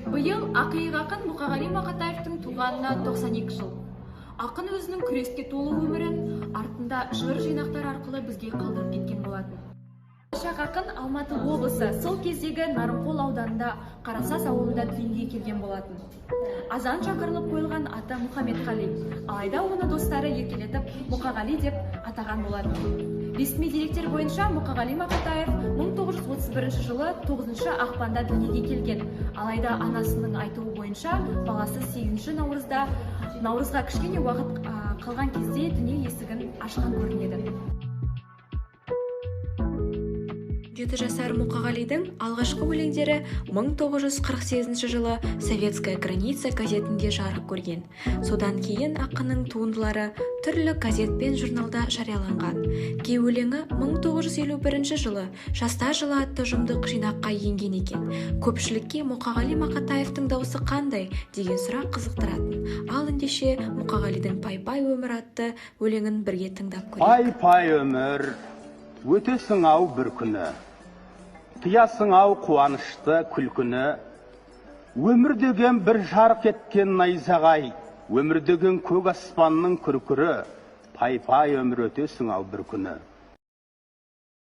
Биыл ақиық ақын Мұқағали Мақатаевтың туғанына 92 жыл. Ақын өзінің күреске толы өмірін артында жыр жинақтары арқылы бізге қалдырып кеткен болатын. Болашақ ақын Алматы облысы, сол кездегі Нарынқол ауданында Қарасаз ауылында дүниеге келген болатын. Азан шақырылып қойылған аты Мұхаммедқали, алайда оны достары еркелетіп Мұқағали деп атаған болатын. Ресми деректер бойынша Мұқағали Мақатаев 1931 жылы 9 ақпанда дүниеге келген. Алайда анасының айтуы бойынша баласы 8 наурызда, наурызға кішкене уақыт қалған кезде дүние есігін ашқан көрінеді. 7 жасар Мұқағалидың алғашқы өлеңдері 1948 жылы «Советская граница» газетінде жарық көрген. Содан кейін ақынның туындылары түрлі газет пен журналда жарияланған. Кей өлеңі 1951 жылы «Жастар жылы» атты ұжымдық жинаққа енген екен. Көпшілікке Мұқағали Мақатаевтың даусы қандай деген сұрақ қызықтыратын. Ал ендеше Мұқағалидың «Пай-пай өмір» атты өлеңін бірге тыңдап көрейік. Пай-пай өмір, өтесің ау бір күні. Тыясың ау қуанышты күлкіні. Өмір деген бір жарқ еткен найзағай, өмір деген көк аспанның күркірі. Пай-пай өмір, өтесің ау бір күні.